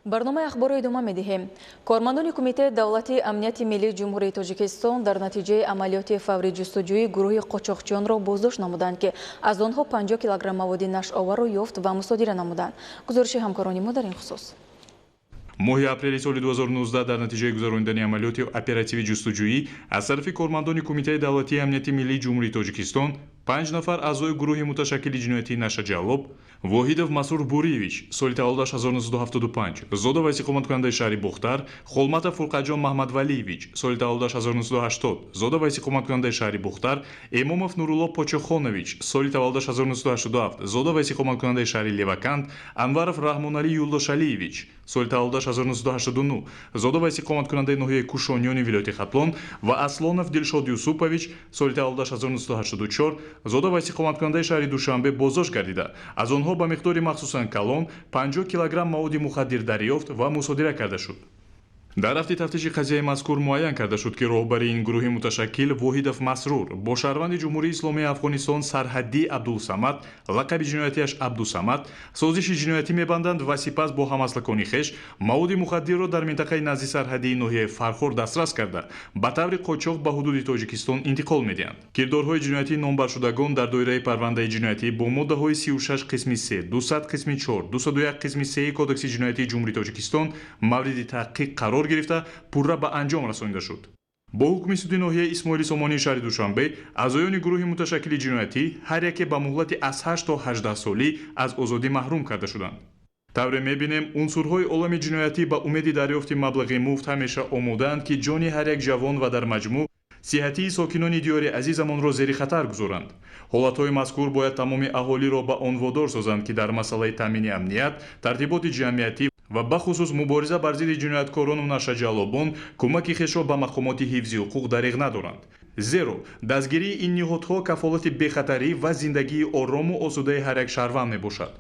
Барномаи ахборро идома медиҳем. Кормандони Кумитаи давлатии амнияти миллии Ҷумҳурии Тоҷикистон дар натиҷаи амалиёти фаврии ҷустуҷӯӣ гурӯҳи қочоқчиёнро боздошт намуданд, ки аз онҳо 50 килограмм маводи нашъаоварро ёфт ва мусодира намуданд. Гузориши ҳамкорони мо дар ин хусус. Моҳи апрели соли 2019 дар натиҷаи гузаронидани амалиёти оперативӣ ҷустуҷӯӣ аз тарафи кормандони Кумитаи давлатии амнияти миллии Ҷумҳурии Тоҷикистон панҷ нафар аъзои гурӯҳи муташаккили ҷиноятии нашаҷаллоб: Воҳидов Масрур Буриевич, соли таваллудаш 1975, зода ва истиқоматкунандаи шаҳри Бохтар, Холматов Фурқатҷон Маҳмадвалиевич, соли таваллудаш 1980, зода ва истиқоматкунандаи шаҳри Бохтар, Эмомов Нурулло Почохонович, соли таваллудаш 1987, зода ва истиқоматкунандаи шаҳри Левакант, Анваров Раҳмоналӣ Юлдошалиевич, соли таваллудаш 1989, зода ва истиқоматкунандаи ноҳияи Кушониёни вилояти Хатлон ва Аслонов Дилшод Юсупович, соли таваллудаш 1984, зода ва истиқоматкунандаи шаҳри Душанбе боздошт гардида, аз онҳо ба миқдори махсусан калон 50 килограмм маводи мухаддир дарёфт ва мусодира карда шуд. Дар рафти тафтиши қазияи мазкур муайян карда шуд, ки роҳбари ин гурӯҳи муташаккил Воҳидов Масрур бо шаҳрванди Ҷумҳурии Исломии Афғонистон Сарҳаддӣ Абдулсамад, лақаби ҷиноятиаш Абдусамад, созиши ҷиноятӣ мебанданд ва сипас бо ҳамаслакони хеш маводи мухаддирро дар минтақаи назди сарҳадии ноҳияи Фархор дастрас карда, ба таври қочоқ ба ҳудуди Тоҷикистон интиқол медиҳанд. Кирдорҳои ҷиноятии номбаршудагон дар доираи парвандаи ҷиноятӣ бо моддаҳои 36 қисми 3, 200 қисми 4, 201 қисми 3 Кодекси ҷиноятии Ҷумҳурии Тоҷикистон мавриди таҳқиқ қарор гирифта, пурра ба анҷом расонида шуд. Бо ҳукми суди ноҳияи Исмоили Сомонии шаҳри Душанбе аъзоёни гурӯҳи муташаккили ҷиноятӣ ҳар яке ба муҳлати аз 8 то 18 солӣ аз озодӣ маҳрум карда шуданд. Тавре мебинем, унсурҳои олами ҷиноятӣ ба умеди дарёфти маблағи муфт ҳамеша омодаанд, ки ҷони ҳар як ҷавон ва дар маҷмӯъ сиҳатии сокинони диёри азизамонро зери хатар гузоранд. Ҳолатҳои мазкур бояд тамоми аҳолиро ба он водор созанд, ки дар масъалаи таъмини амният, тартиботи ҷамъиятӣ ва бахусус мубориза бар зидди ҷинояткорону нашаҷаллобон кӯмаки хешро ба мақомоти ҳифзи ҳуқуқ дариғ надоранд, зеро дастгирии ин ниҳодҳо кафолати бехатарӣ ва зиндагии орому осудаи ҳар як шаҳрванд мебошад.